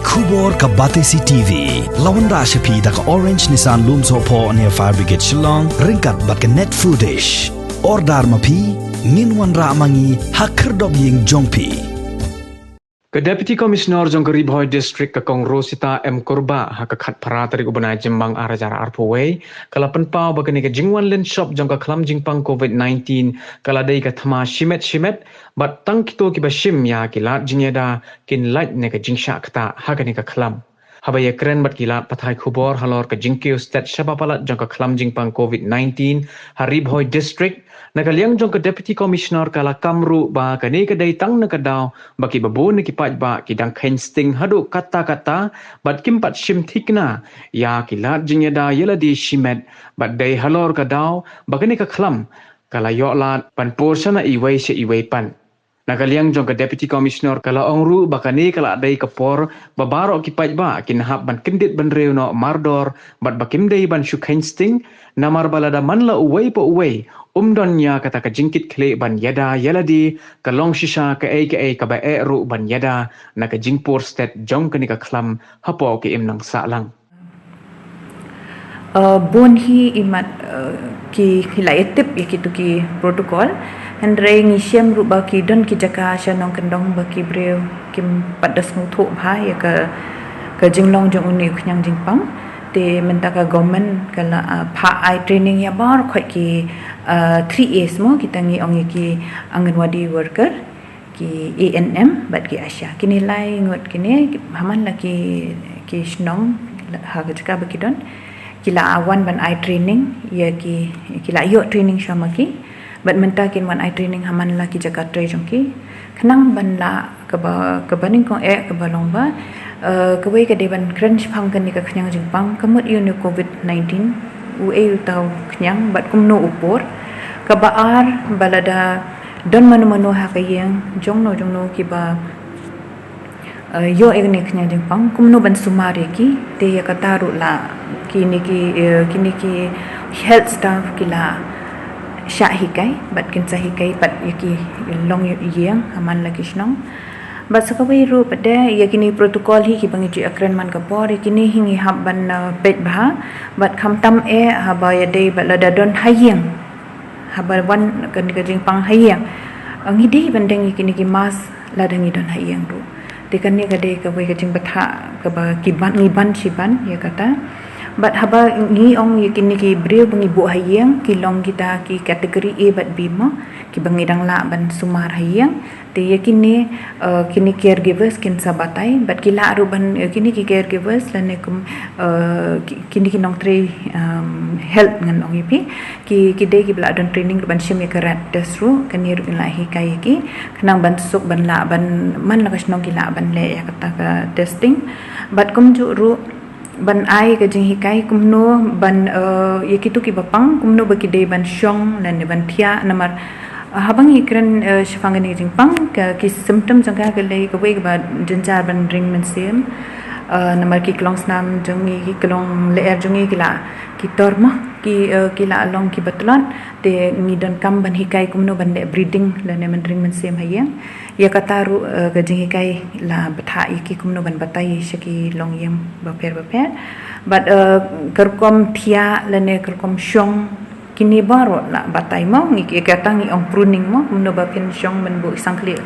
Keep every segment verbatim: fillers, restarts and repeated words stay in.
Khubor ka Batesi T V. La wanrah sha phi da ka Orange Nissan Lumsohphoh near Fire Brigade Shillong, ryngkat bad ka Net Foodish. Order ma phi, ngin wanrah ma ngi ha khyrdop ïing jong phi. Ka Deputy Commissioner jong ka Ri Bhoi District, ka Kong Rosita M Kurbah, ha ka khatphra tarik u bnai Jymmang ar hajar arphew wei, ka la pynpaw ba kane ka jingwan lynshop jong ka khlam jingpang COVID nineteen ka la dei ka thma shimet shimet, bad tang kito kiba shim ïa ki lad jingïada kin lait na ka jingshah ktah ha kane ka khlam. Haba ïakren bad ki lad pathai khubor halor ka jingkiew stet shaba palat jong ka khlam jingpang COVID nineteen ha Ri Bhoi District, na ka liang jong ka Deputy Commissioner ka la kam ruh ba kane ka dei tang na ka daw ba kiba bun na ki paidbah ki dang kheiñ sting haduh katta katta bad kim pat shim thikna ïa ki lad jingïada ïalade shimet, bad dei halor ka daw ba kane ka khlam ka la ïoh lad ban pur shana iwei sha iwei pat. Na ka liang jong ka Deputy Commissioner ka la ong ruh ba kane ka la dei ka por ba baroh ki paidbah kin hap ban kyndit bynriew noh mardor bad ba kim dei ban shu kheiñ sting, namar ba lada man la uwei pa uwei um don ïa kata ka jingkitkhlieh ban ïada ïalade, ka long shisha kaei kaei kaba eh ruh ban ïada na ka jingpur stet jong kane ka khlam hapoh ki imlang sahlang. Uh, bun hi imat uh, ki, ki la ïatip ïa kitu ki protocol. Hynrei ngi shem ruh ba ki don ki jaka sha nongkyndong ba ki briew kim pat da sngewthuh bha ïa ka, ka jinglong jong une u khñiang jingpang. Te mynta ka government ka la uh, phah ai training ïa baroh khoit ki uh, three A's mo, kita ngi ong ïa ki Anganwadi worker, ki A N M bad ki ASHA. Kine lai ngut kine, ha man la ki, ki shnong ha ka jaka ba ki don, ki la wan ban ai training ïa ki, ki la ïoh training sha ma ki. Bad mynta kin wan ai training ha man la ki jaka trei jong ki, khnang ban lah kaba, kaba nyngkong eh kaba long ba uh, kawei ka dei ban kren shaphang kane ka khñiang jingpang, ka mut ïa une u COVID nineteen, uei uta u khñiang bad kumno u pur. Kaba ar, ba lada don mano mano ha ka ïing jongno jongno kiba uh, ïoh ïa kane ka khñiang jingpang, kumno ban sumar ïa ki. Te ïa kata ruh la kine ki, uh, kine ki health staff ki la shah hikai bad kin sa hikai pat ïa ki longïing ha man la ki shnong. Bad sa kawei ruh pat de ïa kine protocol hi kiba ngi ju ïakren man ka por, ïa kine hi ngi hap ban uh, peit bha. Bad khamtam eh haba ïadei bad lada don ha ïing, haba wan kane ka jingpang ha ïing, ngi dei ban deng ïa kine ki mask lada ngi don ha ïing ruh. Te kane ka dei kawei ka jingbatai kaba ki ban, ngi ban shi ban ïa kata. Bad haba ngi ong ïa kine ki briew ba ngi buh ha ïing, ki long kita ki category A bad B mo, kiba ngi dang lah ban sumar ha ïing. Te ïa kine, uh, kine caregivers kin sa batai bad ki lah ruh ban, uh, kine ki caregivers lane kum, uh, ki, kine ki nongtrei um, health ngan ong ïa phi, ki, ki dei kiba lah don training ruh ban shim ïa ka rat test ruh. Kane ruh kin lah hikai ïa ki khnang ban suk ban lah ban man la ka shnong ki lah ban leh ïa kata ka testing. Bad kumjuh ruh ban ai ka jinghikai kumno ban, uh, ïa kitu kiba pang kumno ba ki dei ban shong lane ban thiah, namar uh, haba ngi kren uh, shaphang kane ka jingpang, ka, ki symptom jong ka ka dei kawei kaba jynjar ban ring mynsiem. Uh, namar ki klongsnam jong ngi, ki klong lyer jong ngi ki la, ki tor mo, ki, uh, ki la long kiba tlot. Te ngi donkam ban hikai kumno ban leh breathing lane ban ring mynsiem ha ïing. Ïa kata ruh, uh, ka jinghikai la bthah ïa ki kumno ban batai sha ki longïing bapher bapher. Bad, uh, ka rukom thiah lane ka rukom shong, kine baroh la batai mo, ngi, ïa kata ngi ong pruning mo, kumno ba phin shong ban buh ki sangkhlieh.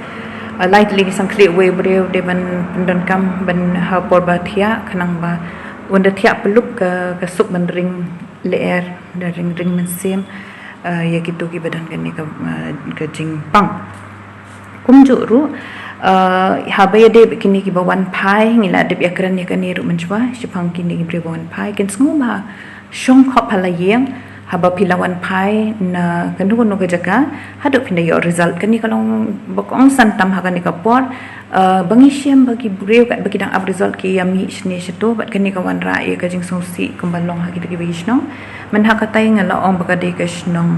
Uh, lai tylli ki sangkhlieh, wei briew dei ban pyndonkam ban ha por ba thiah, khnang ba ynda thiah pyllup ka, ka suk ban ring lyer, da ring, ring mynsiem, uh, ïa kitu kiba don kane ka, uh, ka jingpang. Kumjuh ruh, uh, haba ïadei bad kine kiba wan phai, ngi la dep ïakren ïa kane ruh mynshuwa, shaphang kine ki briew ba wan phai, kin sngew ba shong khop ha la ïing, haba phi la wan phai na kano kano ka jaka, haduh phin da ïoh result. Kane ka long ba kongsan tam ha kane ka por, uh, ba ngi shem ba ki briew katba ki dang ap result ki ïa mih shane shato, bad kane ka wanrah ïa ka jingsngewsih kumba long ha kita kiba ïashnong. Mynta ha katai nga la ong ba ka dei ka shnong,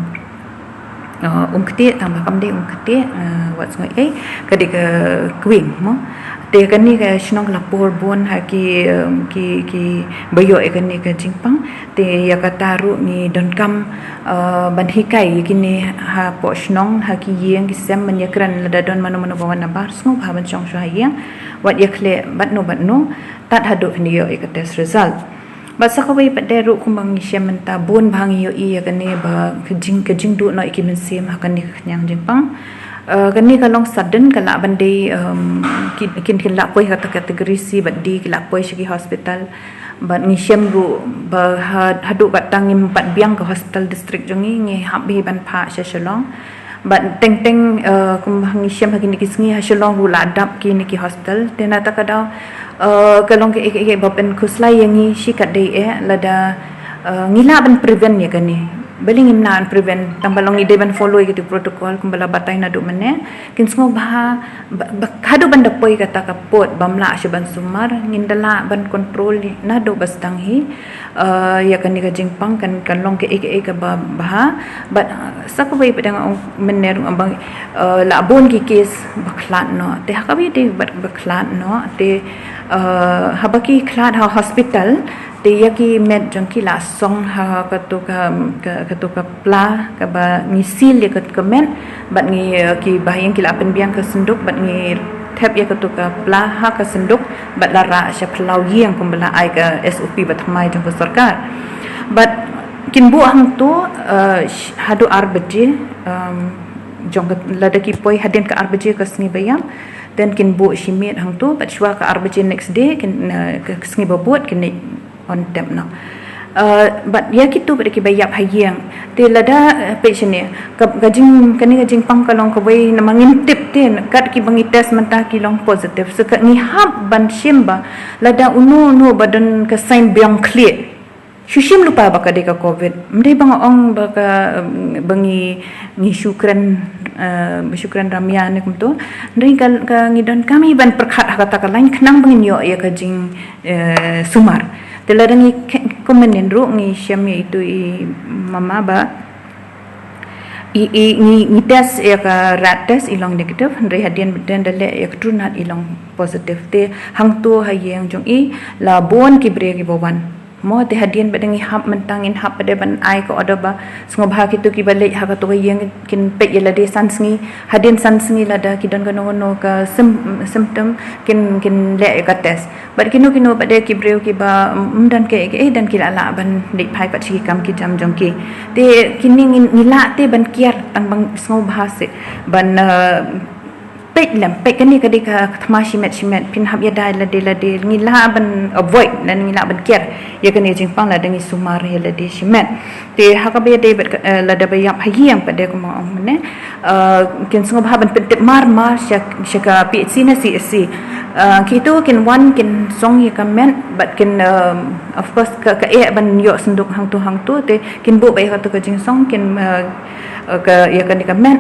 uh, Umktieh, tang ba kam dei Umktieh, uh, wat sngew ei, ka dei ka Kwieng mo. Te kane ka shnong ka la por bun ha ki, um, ki, ki ba ïoh ïa kane ka jingpang. Te ïa kata ruh ngi donkam, uh, ban hikai ïa kine hapoh shnong, ha ki ïing ki sem, ban ïakren lada don mano mano ba wan nabar, sngewbha ban shong shuwa ha ïing, wat ïakhleh bad no bad no, tad haduh phin ïoh ïa ka test result. Bad sa kawei pat de ruh kumba ngi shem mynta, bun ba ngi ïohi ïa kane ba ka jing, ka jingduh noh ïa ki mynsiem ha kane ka khñiang jingpang. Uh, kane ka long sudden, ka lah ban dei, um, ki, kin, kin lah poi ha kata category C bad D, ki lah poi sha ki hospital. Bad ngi shem ruh ba ha, haduh katta ngim pat biang ka hospital district jong ngi, ngi hap hi ban phah sha Shillong. Bad teng teng, uh, kumba ngi shem ha kine ki sngi, ha Shillong ruh la dap kine ki hospital. Te na kata ka daw, uh, ka long kaei kaei ba pynkhuslai ïa ngi shikatdei eh, lada, uh, ngi lah ban prevent ïa kane. Balei ngim lah ban prevent? Tang ba long ngi dei ban follow ïa kito protocol kumba la batai naduh mynne. Kin sngewbha ba, ba, haduh ban da poi kata ka por bym lah shuh ban sumar, ngin da lah ban control naduh ba sdang hi. Uh, ïa kane ka jingpang kan, kan long kaei kaei kaba bha. Bad, uh, sa kawei pat de nga ong mynne ruh ba, uh, la bun ki case ba khlad noh. Te ha kaba ïadei bad ba khlad noh, te, uh, haba ki khlad ha hospital, te ïa ki met jong ki la song ha kato ka, ka, kato ka pla kaba ngi seal ïa ka, ka met, bad ngi, uh, kiba ha ïing ki la pynbiang ka synduk, bad ngi thep ïa kato ka pla ha ka synduk, bad la rah sha phyllaw ïing kumba la ai ka S O P ba thymmai jong ka sorkar. Bad kin buh hangto, uh, sh-, haduh ar baje, um, jong ka, lada ki poi hadien ka ar baje ka sngi ba ïap, then kin buh shi miet hangto, bad shuwa ka ar baje next day, kin, uh, ka sngi ba bud, kin leit on tap noh. Uh, bad ïa kito pat de kiba ïap ha ïing. Te lada, uh, peit shane, ka, ka jing, kane ka jingpang ka long kawei namar ngim tip te, kat kiba ngi test mynta ki long positive. So ka ngi hap ban shim ba, lada uno uno ba don ka sign biang khlieh, shu shim lypa ba ka dei ka covid. Ym dei ba nga ong ba ka, um, ba ngi, ngi shu kren, uh, ba shu kren ramia ne kumto. Hynrei ka, ka ngi donkam hi ban pyrkhat ha kata ka lain khnang ba ngin ïoh ïa ka jing, uh, sumar. Te lada ngi ke-, kumne ruh ngi shem ïa itu i mama ba i, i, ngi, ngi test ïa ka rat test, i long negative, hynrei hadien bad den da leh ïa ka TrueNat, i long positive. Te hangto ha ïing jong i la bun ki briew kiba wan. Mo, te hadien bad de ngi hap mynta, ngin hap pat de ban ai ka order ba sngewbha kito kiba leit ha kato ka ïing kin peit ïa lade san sngi, hadien san sngi lada ki don kano kano ka sym-, symptom kin, kin leh ïa ka test. Bad kino kino pat de ki briew kiba, mm, ym don kaei kaei, eh, don ki la lah ban leit phai pat sha ki kam ki jam jong ki. Te kine ngi, ngi lah te ban kiar tang ba sngewbha seh ban, uh, peit lem, peit kane ka dei ka thma shimet shimet, phin hap ïada ïa lade lade, ngi lah ban avoid, lane ngi lah ban kiar ïa kane jingpang lada ngi sumar ïa lade shimet. Te ha kaba ïadei bad ka, eh, lada ba ïap ha ïing pat de kumba ong mynne, eh, kin sngewbha ban pyntip mar mar sha, sha ka P H C ne C H C. Eh, kito kin wan kin song ïa ka met bad kin, eh, of course ka, ka eh ban ïoh synduk hangto hangto, te kin buh ba ïa kato ka jingsong kin, eh, eh, ka, ïa kane ka met.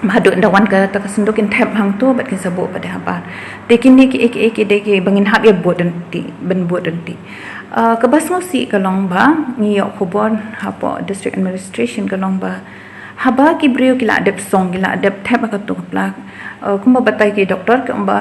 Haduh da wan kata ka synduk kin thep hangto bad kin sa buh pat de habar. Te kine kiei kiei ki dei kiba ngin hap ïa bud lynti, ban bud lynti. Ah, kaba sngewsih ka long ba ngi ïoh khubor hapoh District Administration ka long ba haba ki briew ki la dep song, ki la dep thep ha kato ka pla, ah, kumba batai ki doktor ka ong ba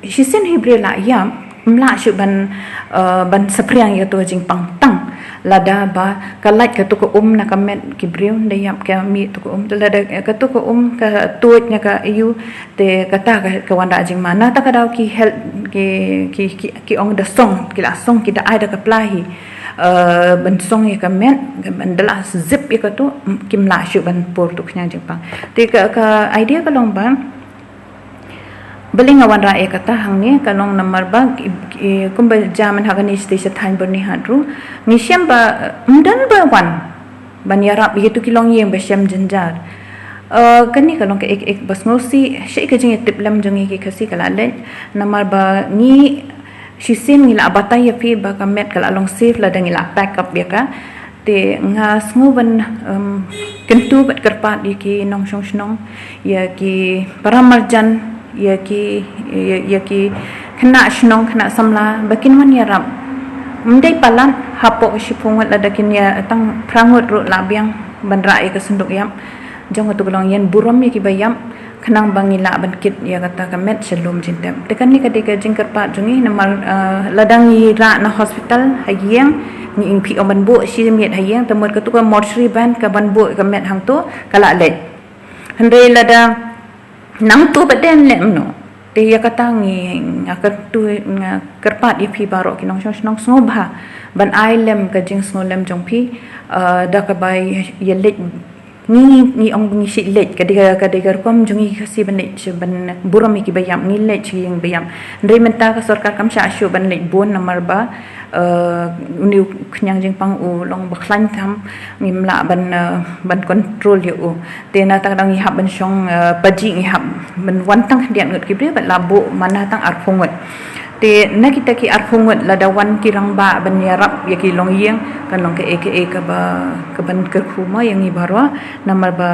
shisien hi briew la ïap, ym lah shuh ban, eh, ban saphriang ïa kato ka jingpang tang lada ba ka lait kato ka um na ka met ki briew, da ïap ka mih kato ka um, te lada, eh, kato ka um ka tuid na ka aiu, te kata ka, ka wanrah jingma. Na kata ka daw ki health, ki, ki, ki, ki ong da song, ki la song, ki da ai da ka pla hi, eh, ban song ïa ka met, ban da la zip ïa kato, kim lah shuh ban pur kato ka khñiang jingpang. Te ka, ka idea ka long ba, balei nga wanrah ïa kata hangne, ka long namar ba, i, i, kumba jia mynta ha kane sha shatei sha thaiñ Byrnihat ruh, ngi shem ba, eh, ym don ba wan ban ïarap ïa kito ki longïing ba shem jynjar. Eh, kane ka long kaei kaei ba sngewsih, shaei ka jingïatiplem jong ngi ki Khasi ka la leit, namar ba ngi shisien ngi la batai ïa phi ba ka met ka la long safe lada ngi la pack up ïa ka. Te nga sngew ban, em, kyntu bad kyrpad ïa ki nongshong shnong, ïa ki para marjan, ïa ki, ïa, ïa ki khynnah shnong, khynnah samla ba kin wan ïarap. Ym dei palat hapoh ka shiphew ngut, lada kin ïa tang phra ngut ruh la biang ban rah ïa ka synduk ïap. Jong kato ka long ïa burom ïa kiba ïap. Khnang ba ngi lah ban kit ïa kata ka met sha lum jingtep. Te kane ka dei ka jingkyrpad jong ngi namar, eh, lada ngi rah na hospital ha ïing, ngi ing phi ong ban buh shi miet ha ïing, te mut katu ka mortuary van ka ban buh ka met hangto ka lah leit. Hynrei lada nangto pat de leh mynno. Te ïa kata ngi, nga kyrtu, nga kyrpad ïa phi baroh ki nongshong shnong sngewbha ban ai lem ka jingsngewlem jong phi, eh, da kaba ïa leit ngi, ngi ong ngi shu leit, ka dei ka, ka dei ka rukom jong ngi Khasi ban leit sha ban burom ïa kiba ïap, ngi leit sha ïing ba ïap. Hynrei mynta ka sorkar kam shah shuh ban leit bun namar ba, eh, une u khñiang jingpang u long ba khlaiñ tam, ngim lah ban, eh, ban control ïa u. Te na tang dang ngi hap ban shong, eh, paji ngi hap ban wan tang khyndiat ngut ki briew bad la buh mana tang arphew ngut. Te na kita ki arphew ngut lada wan ki rangbah ban ïarap ïa ki longïing, kan long kaei kaei kaba, kaban kyrkhu mo ïa ngi baroh, namar ba,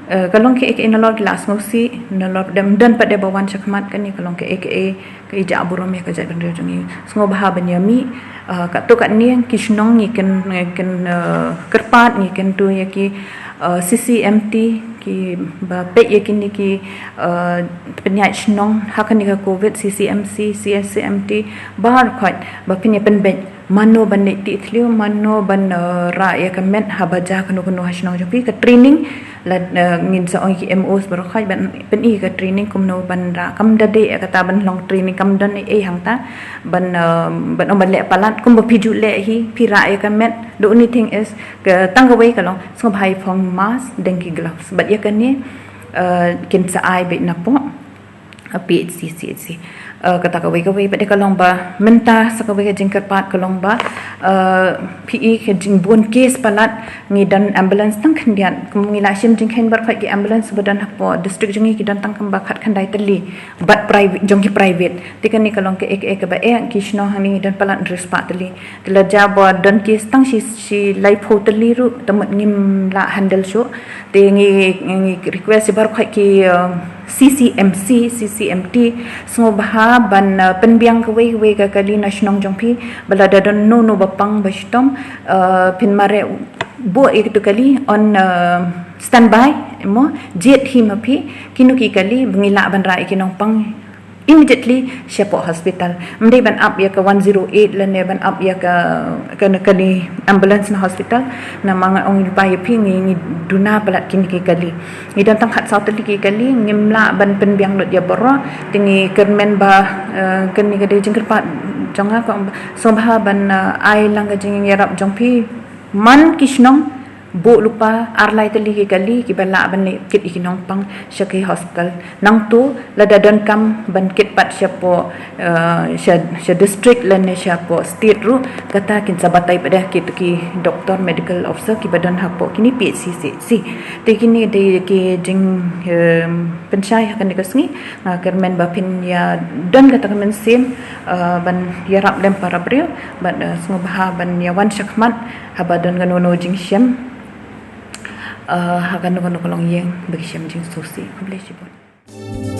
eh, ka long kaei kaei nalor ki la sngewsih, nalor dem don pat de ba wan shakhmat, kane ka long kaei kaei ka ïa burom ïa ka jaitbynriew jong ngi. Sngewbha ban ïa mih, eh, katto katne ki shnong ngi kyn, ngi kyn, eh, kyrpad, ngi kyntu ïa ki, eh, C C M T, kiba peit ïa kine ki, eh, pynïaid shnong ha kane ka covid, C C M C, C C M T, baroh khoit ba pynïa pynbeit mano ban leit tih thliew, mano ban, eh, rah ïa ka met haba jia kano kano ha shnong jong phi, ka training la, eh, ngin sa ong ïa ki M Os baroh khoit ban pyni ka training kumno ban rah, kam da dei kata ban long training, kam don ei ei hangta ban, eh, ban ong ban leh palat, kumba phi ju leh hi, phi rah ïa ka met. The only thing is, ka tang kawei ka long sngewbha ïa phong mask, deng ki gloves. Bad ïa kane, eh, kin sa ai beit napoh, eh, P H C, C H C. Eh, kata kawei kawei, bad ïa ka long ba mynta sa kawei ka jingkyrpad ka long ba, eh, phi i ka jingbun case palat, ngi don ambulance tang khyndiat. Kum ngi la shim jingkheiñ baroh khoit, ki ambulance ba don hapoh district jong ngi ki don tang kumba khatkhyndai tylli. Bad private, jong ki private. Te kane ka long kaei kaei kaba eh, ki shnong hangne ngi don palat hynriewspah tylli. Te la jia ba don case tang shi, shi laiphew tylli ruh, te mut ngim lah handle shuh. Te ngi, ngi request ïa baroh khoit ki, eh, C C M C, C C M T, sngewbha ban, eh, pynbiang kawei kawei ka kali na shnong jong phi, ba lada don no no ba pang ba shitom, eh, phin mareh buh ïa katu kali on, eh, standby, mo, jied hi ma phi, kino ki kali ba ngi lah ban rah ïa ki nongpang immediately shapoh hospital. Ym dei ban ap ïa ka one zero eight lane ban ap ïa ka, ka, kane ambulance na hospital. Namar nga ong lypa ïa phi, ngi, ngi duna palat kine ki kali. Ngi don tang khatsaw tylli ki kali, ngim lah ban pynbiang lut ïa baroh. Te ngi kyrmen ba, eh, kane ka dei jingkyrpad jong nga, ko sngewbha ban, eh, ai lang ka jingïarap jong phi man ki shnong, buh lypa ar lai tylli ki kali kiba lah ban leit kit ïa ki nongpang sha ki hospital. Nangto lada donkam ban kit pat shapoh, eh, sha, sha district lane shapoh state ruh, kata kin sa batai pat da kito ki doktor, medical officer kiba don hapoh kine P H C, C H C. Te kine dei ki jing, em, pynshai ha kane ka sngi. Nga kyrmen ba phin ïa don kata ka mynsiem, eh, ban ïarap lem para briew, bad, eh, sngewbha ban ïa wan shakhmat haba don kano kano jingshem, eh, ha kano kano ka longïing ba ki shem jingsngewsih. Khublei shibun.